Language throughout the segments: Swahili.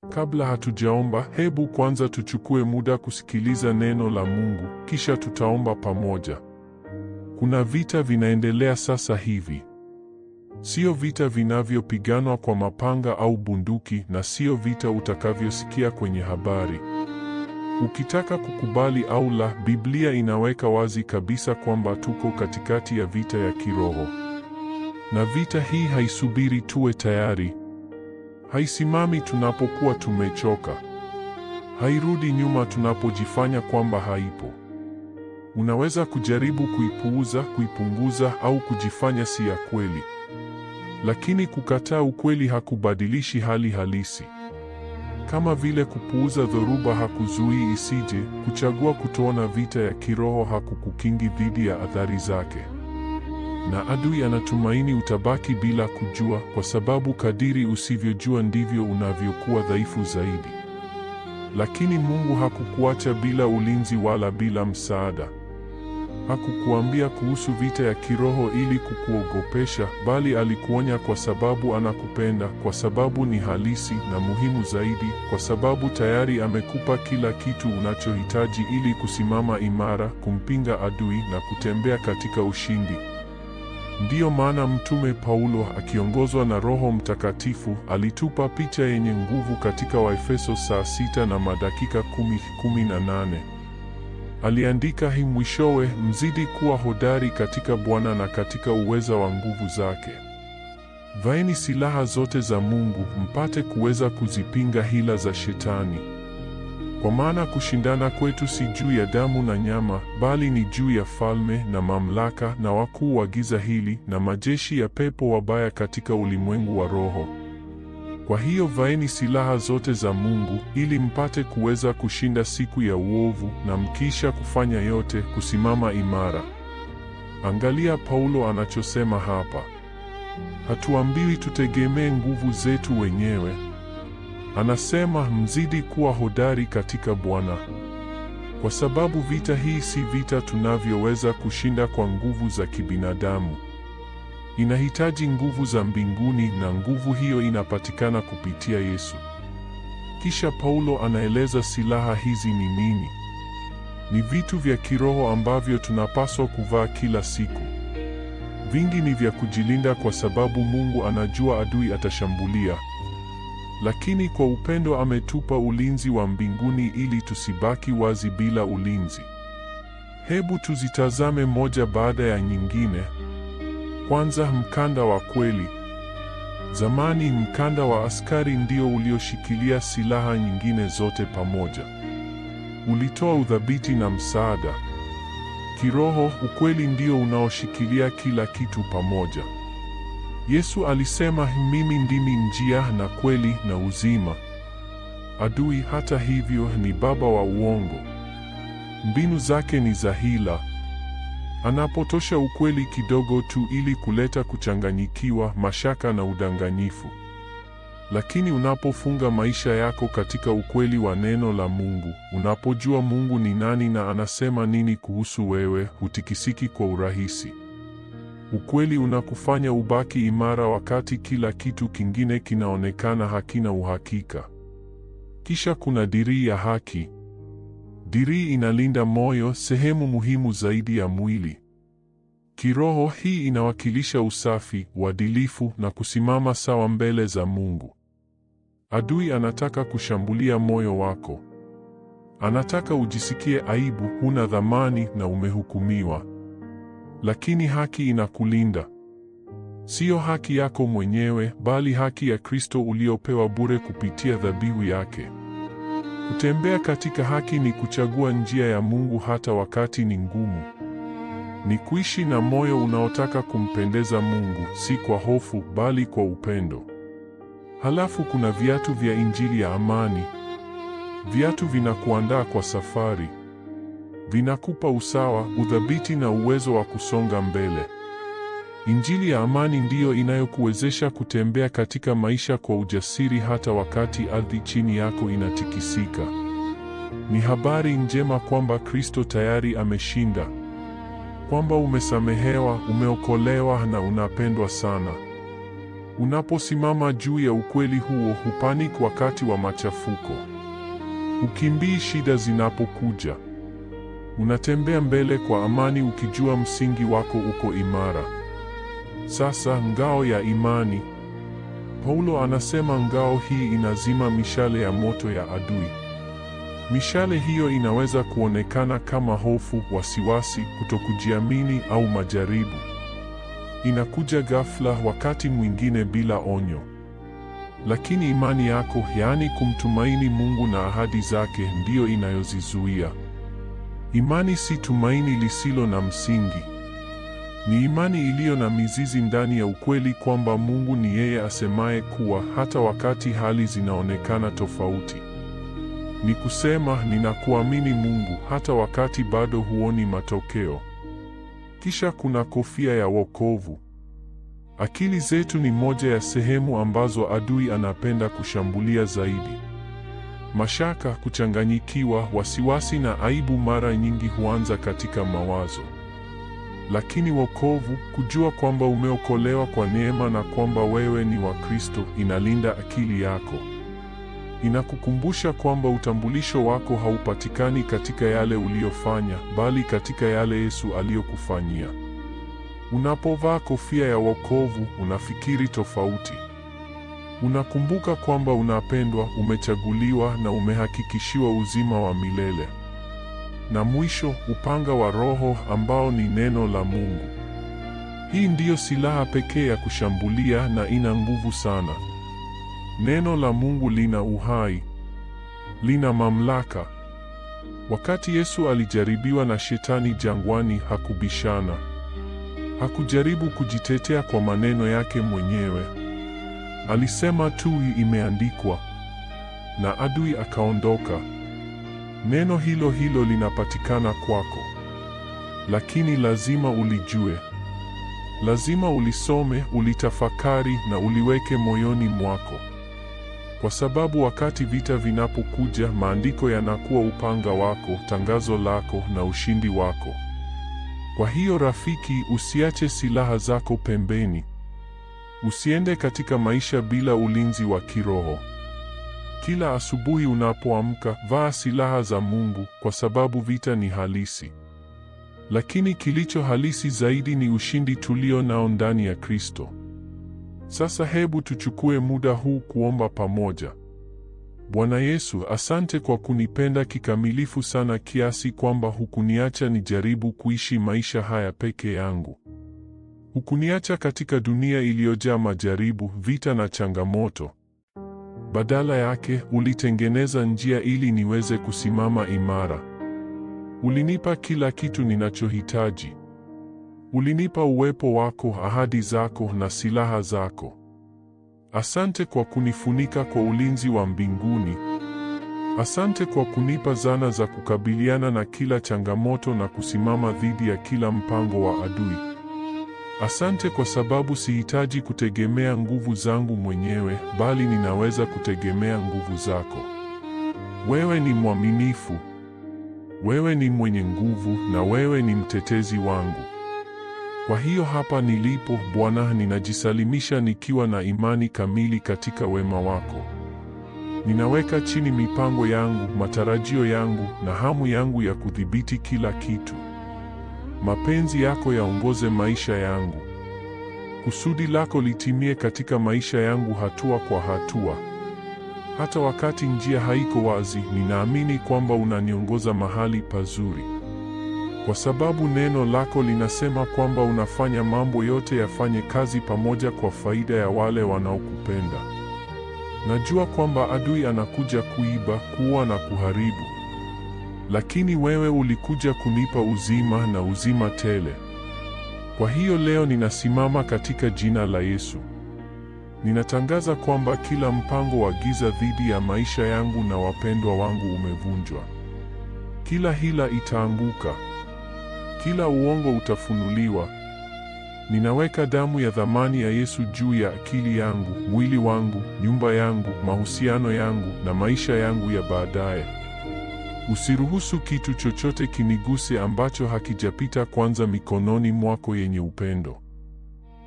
Kabla hatujaomba, hebu kwanza tuchukue muda kusikiliza neno la Mungu, kisha tutaomba pamoja. Kuna vita vinaendelea sasa hivi. Sio vita vinavyopiganwa kwa mapanga au bunduki, na sio vita utakavyosikia kwenye habari. Ukitaka kukubali au la, Biblia inaweka wazi kabisa kwamba tuko katikati ya vita ya kiroho. Na vita hii haisubiri tuwe tayari. Haisimami tunapokuwa tumechoka. Hairudi nyuma tunapojifanya kwamba haipo. Unaweza kujaribu kuipuuza, kuipunguza au kujifanya si ya kweli. Lakini kukataa ukweli hakubadilishi hali halisi. Kama vile kupuuza dhoruba hakuzuii isije, kuchagua kutoona vita ya kiroho hakukukingi dhidi ya athari zake. Na adui anatumaini utabaki bila kujua, kwa sababu kadiri usivyojua ndivyo unavyokuwa dhaifu zaidi. Lakini Mungu hakukuacha bila ulinzi wala bila msaada. Hakukuambia kuhusu vita ya kiroho ili kukuogopesha, bali alikuonya kwa sababu anakupenda, kwa sababu ni halisi na muhimu zaidi, kwa sababu tayari amekupa kila kitu unachohitaji ili kusimama imara, kumpinga adui na kutembea katika ushindi. Ndiyo maana Mtume Paulo akiongozwa na Roho Mtakatifu alitupa picha yenye nguvu katika Waefeso saa 6 na madakika 10:18. Aliandika hii: mwishowe mzidi kuwa hodari katika Bwana na katika uweza wa nguvu zake. Vaeni silaha zote za Mungu mpate kuweza kuzipinga hila za Shetani. Kwa maana kushindana kwetu si juu ya damu na nyama, bali ni juu ya falme na mamlaka na wakuu wa giza hili na majeshi ya pepo wabaya katika ulimwengu wa roho. Kwa hiyo vaeni silaha zote za Mungu ili mpate kuweza kushinda siku ya uovu, na mkiisha kufanya yote, kusimama imara. Angalia Paulo anachosema hapa. Hatuambiwi tutegemee nguvu zetu wenyewe. Anasema mzidi kuwa hodari katika Bwana. Kwa sababu vita hii si vita tunavyoweza kushinda kwa nguvu za kibinadamu. Inahitaji nguvu za mbinguni na nguvu hiyo inapatikana kupitia Yesu. Kisha Paulo anaeleza silaha hizi ni nini. Ni vitu vya kiroho ambavyo tunapaswa kuvaa kila siku. Vingi ni vya kujilinda kwa sababu Mungu anajua adui atashambulia. Lakini kwa upendo ametupa ulinzi wa mbinguni ili tusibaki wazi bila ulinzi. Hebu tuzitazame moja baada ya nyingine. Kwanza, mkanda wa kweli. Zamani mkanda wa askari ndio ulioshikilia silaha nyingine zote pamoja. Ulitoa uthabiti na msaada. Kiroho, ukweli ndio unaoshikilia kila kitu pamoja. Yesu alisema, mimi ndimi njia na kweli na uzima. Adui, hata hivyo, ni baba wa uongo. Mbinu zake ni za hila. Anapotosha ukweli kidogo tu ili kuleta kuchanganyikiwa, mashaka na udanganyifu. Lakini unapofunga maisha yako katika ukweli wa neno la Mungu, unapojua Mungu ni nani na anasema nini kuhusu wewe, hutikisiki kwa urahisi. Ukweli unakufanya ubaki imara wakati kila kitu kingine kinaonekana hakina uhakika. Kisha kuna dirii ya haki. Dirii inalinda moyo, sehemu muhimu zaidi ya mwili. Kiroho, hii inawakilisha usafi, uadilifu na kusimama sawa mbele za Mungu. Adui anataka kushambulia moyo wako. Anataka ujisikie aibu, huna dhamani na umehukumiwa. Lakini haki inakulinda. Siyo haki yako mwenyewe, bali haki ya Kristo uliopewa bure kupitia dhabihu yake. Kutembea katika haki ni kuchagua njia ya Mungu hata wakati ni ngumu. Ni kuishi na moyo unaotaka kumpendeza Mungu, si kwa hofu, bali kwa upendo. Halafu kuna viatu vya Injili ya amani. Viatu vinakuandaa kwa safari. Vinakupa usawa, uthabiti na uwezo wa kusonga mbele. Injili ya amani ndiyo inayokuwezesha kutembea katika maisha kwa ujasiri hata wakati ardhi chini yako inatikisika. Ni habari njema kwamba Kristo tayari ameshinda, kwamba umesamehewa, umeokolewa na unapendwa sana. Unaposimama juu ya ukweli huo, hupanic wakati wa machafuko. Hukimbii shida zinapokuja. Unatembea mbele kwa amani ukijua msingi wako uko imara. Sasa, ngao ya imani. Paulo anasema ngao hii inazima mishale ya moto ya adui. Mishale hiyo inaweza kuonekana kama hofu, wasiwasi, kutokujiamini au majaribu. Inakuja ghafla, wakati mwingine bila onyo. Lakini imani yako, yaani kumtumaini Mungu na ahadi zake, ndiyo inayozizuia. Imani si tumaini lisilo na msingi. Ni imani iliyo na mizizi ndani ya ukweli kwamba Mungu ni yeye asemaye kuwa, hata wakati hali zinaonekana tofauti. Ni kusema ninakuamini Mungu hata wakati bado huoni matokeo. Kisha kuna kofia ya wokovu. Akili zetu ni moja ya sehemu ambazo adui anapenda kushambulia zaidi. Mashaka, kuchanganyikiwa, wasiwasi na aibu mara nyingi huanza katika mawazo. Lakini wokovu, kujua kwamba umeokolewa kwa neema na kwamba wewe ni wa Kristo, inalinda akili yako. Inakukumbusha kwamba utambulisho wako haupatikani katika yale uliyofanya, bali katika yale Yesu aliyokufanyia. Unapovaa kofia ya wokovu, unafikiri tofauti. Unakumbuka kwamba unapendwa, umechaguliwa na umehakikishiwa uzima wa milele. Na mwisho, upanga wa Roho ambao ni neno la Mungu. Hii ndiyo silaha pekee ya kushambulia na ina nguvu sana. Neno la Mungu lina uhai, lina mamlaka. Wakati Yesu alijaribiwa na Shetani jangwani, hakubishana. Hakujaribu kujitetea kwa maneno yake mwenyewe. Alisema tu, imeandikwa, na adui akaondoka. Neno hilo hilo linapatikana kwako, lakini lazima ulijue. Lazima ulisome, ulitafakari na uliweke moyoni mwako, kwa sababu wakati vita vinapokuja, maandiko yanakuwa upanga wako, tangazo lako na ushindi wako. Kwa hiyo rafiki, usiache silaha zako pembeni. Usiende katika maisha bila ulinzi wa kiroho. Kila asubuhi unapoamka, vaa silaha za Mungu, kwa sababu vita ni halisi. Lakini kilicho halisi zaidi ni ushindi tulio nao ndani ya Kristo. Sasa hebu tuchukue muda huu kuomba pamoja. Bwana Yesu, asante kwa kunipenda kikamilifu sana kiasi kwamba hukuniacha nijaribu kuishi maisha haya peke yangu. Hukuniacha katika dunia iliyojaa majaribu, vita na changamoto. Badala yake, ulitengeneza njia ili niweze kusimama imara. Ulinipa kila kitu ninachohitaji. Ulinipa uwepo wako, ahadi zako na silaha zako. Asante kwa kunifunika kwa ulinzi wa mbinguni. Asante kwa kunipa zana za kukabiliana na kila changamoto na kusimama dhidi ya kila mpango wa adui. Asante kwa sababu sihitaji kutegemea nguvu zangu mwenyewe, bali ninaweza kutegemea nguvu zako. Wewe ni mwaminifu. Wewe ni mwenye nguvu na wewe ni mtetezi wangu. Kwa hiyo hapa nilipo, Bwana, ninajisalimisha nikiwa na imani kamili katika wema wako. Ninaweka chini mipango yangu, matarajio yangu na hamu yangu ya kudhibiti kila kitu. Mapenzi yako yaongoze maisha yangu. Kusudi lako litimie katika maisha yangu hatua kwa hatua. Hata wakati njia haiko wazi, ninaamini kwamba unaniongoza mahali pazuri. Kwa sababu neno lako linasema kwamba unafanya mambo yote yafanye kazi pamoja kwa faida ya wale wanaokupenda. Najua kwamba adui anakuja kuiba, kuua na kuharibu. Lakini wewe ulikuja kunipa uzima na uzima tele. Kwa hiyo leo ninasimama katika jina la Yesu. Ninatangaza kwamba kila mpango wa giza dhidi ya maisha yangu na wapendwa wangu umevunjwa. Kila hila itaanguka. Kila uongo utafunuliwa. Ninaweka damu ya thamani ya Yesu juu ya akili yangu, mwili wangu, nyumba yangu, mahusiano yangu na maisha yangu ya baadaye. Usiruhusu kitu chochote kiniguse ambacho hakijapita kwanza mikononi mwako yenye upendo.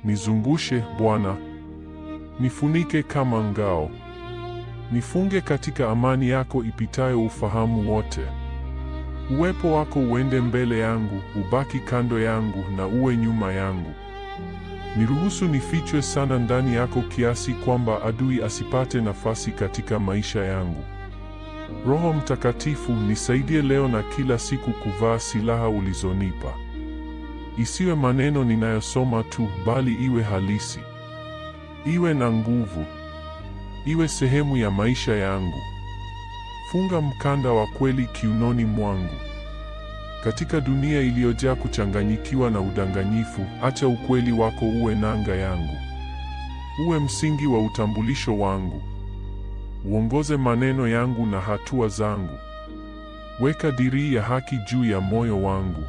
Nizungushe Bwana. Nifunike kama ngao. Nifunge katika amani yako ipitayo ufahamu wote. Uwepo wako uende mbele yangu, ubaki kando yangu na uwe nyuma yangu. Niruhusu nifichwe sana ndani yako kiasi kwamba adui asipate nafasi katika maisha yangu. Roho Mtakatifu, nisaidie leo na kila siku kuvaa silaha ulizonipa. Isiwe maneno ninayosoma tu, bali iwe halisi. Iwe na nguvu. Iwe sehemu ya maisha yangu. Funga mkanda wa kweli kiunoni mwangu. Katika dunia iliyojaa kuchanganyikiwa na udanganyifu, acha ukweli wako uwe nanga yangu. Uwe msingi wa utambulisho wangu. Uongoze maneno yangu na hatua zangu. Weka dirii ya haki juu ya moyo wangu.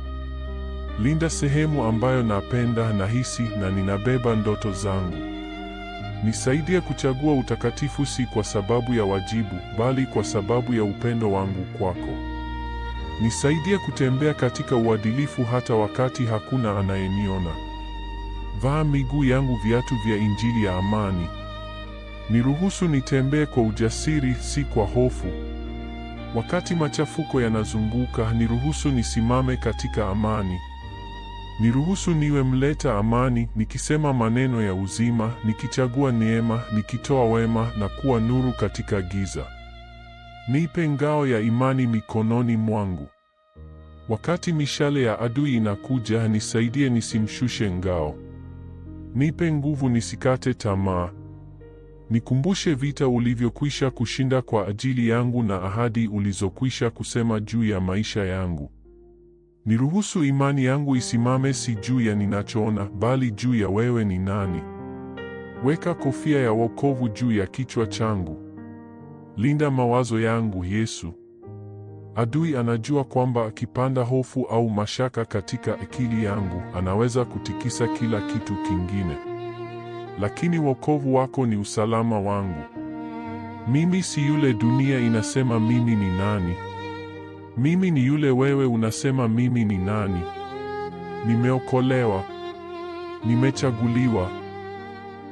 Linda sehemu ambayo napenda, nahisi na ninabeba ndoto zangu. Nisaidie kuchagua utakatifu si kwa sababu ya wajibu, bali kwa sababu ya upendo wangu kwako. Nisaidie kutembea katika uadilifu hata wakati hakuna anayeniona. Vaa miguu yangu viatu vya Injili ya amani. Niruhusu nitembee kwa ujasiri, si kwa hofu. Wakati machafuko yanazunguka, niruhusu nisimame katika amani. Niruhusu niwe mleta amani, nikisema maneno ya uzima, nikichagua neema, nikitoa wema na kuwa nuru katika giza. Nipe ngao ya imani mikononi mwangu. Wakati mishale ya adui inakuja, nisaidie nisimshushe ngao. Nipe nguvu nisikate tamaa. Nikumbushe vita ulivyokwisha kushinda kwa ajili yangu na ahadi ulizokwisha kusema juu ya maisha yangu. Niruhusu imani yangu isimame si juu ya ninachoona, bali juu ya wewe ni nani. Weka kofia ya wokovu juu ya kichwa changu. Linda mawazo yangu, Yesu. Adui anajua kwamba akipanda hofu au mashaka katika akili yangu, anaweza kutikisa kila kitu kingine. Lakini wokovu wako ni usalama wangu. Mimi si yule dunia inasema mimi ni nani. Mimi ni yule wewe unasema mimi ni nani. Nimeokolewa. Nimechaguliwa.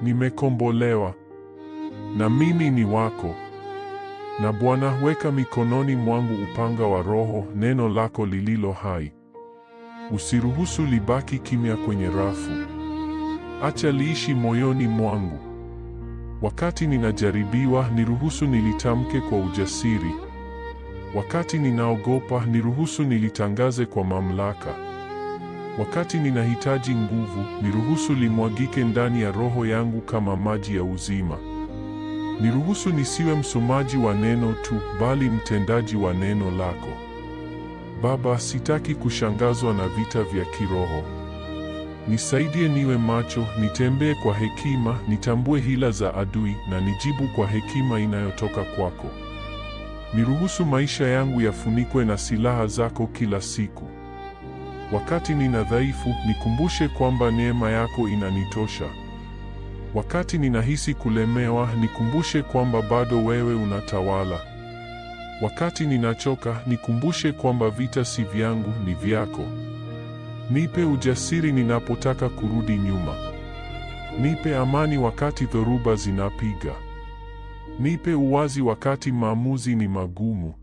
Nimekombolewa. Na mimi ni wako. Na Bwana, weka mikononi mwangu upanga wa Roho, neno lako lililo hai. Usiruhusu libaki kimya kwenye rafu. Acha liishi moyoni mwangu. Wakati ninajaribiwa, niruhusu nilitamke kwa ujasiri. Wakati ninaogopa, niruhusu nilitangaze kwa mamlaka. Wakati ninahitaji nguvu, niruhusu limwagike ndani ya roho yangu kama maji ya uzima. Niruhusu nisiwe msomaji wa neno tu, bali mtendaji wa neno lako. Baba, sitaki kushangazwa na vita vya kiroho. Nisaidie niwe macho, nitembee kwa hekima, nitambue hila za adui na nijibu kwa hekima inayotoka kwako. Niruhusu maisha yangu yafunikwe na silaha zako kila siku. Wakati nina dhaifu, nikumbushe kwamba neema yako inanitosha. Wakati ninahisi kulemewa, nikumbushe kwamba bado wewe unatawala. Wakati ninachoka, nikumbushe kwamba vita si vyangu, ni vyako. Nipe ujasiri ninapotaka kurudi nyuma. Nipe amani wakati dhoruba zinapiga. Nipe uwazi wakati maamuzi ni magumu.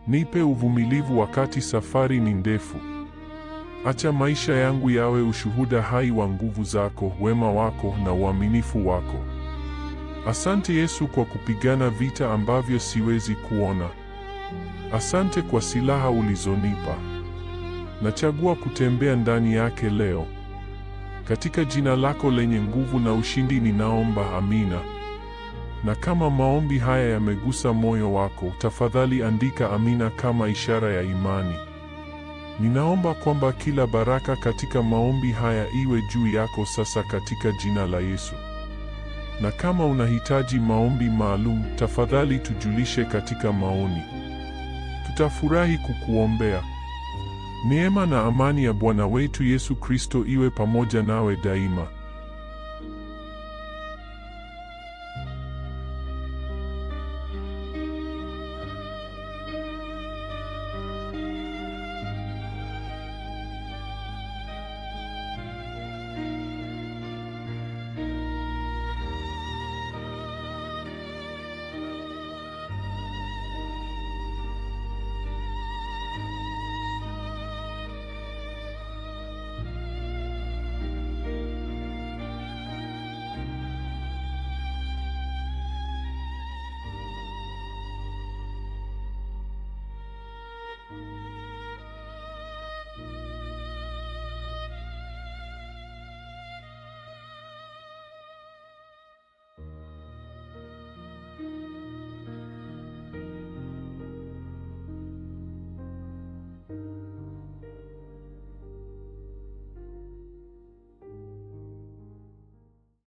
Nipe uvumilivu wakati safari ni ndefu. Acha maisha yangu yawe ushuhuda hai wa nguvu zako, wema wako na uaminifu wako. Asante Yesu kwa kupigana vita ambavyo siwezi kuona. Asante kwa silaha ulizonipa. Nachagua kutembea ndani yake leo. Katika jina lako lenye nguvu na ushindi ninaomba, amina. Na kama maombi haya yamegusa moyo wako, tafadhali andika amina kama ishara ya imani. Ninaomba kwamba kila baraka katika maombi haya iwe juu yako sasa katika jina la Yesu. Na kama unahitaji maombi maalum, tafadhali tujulishe katika maoni. Tutafurahi kukuombea. Neema na amani ya Bwana wetu Yesu Kristo iwe pamoja nawe daima.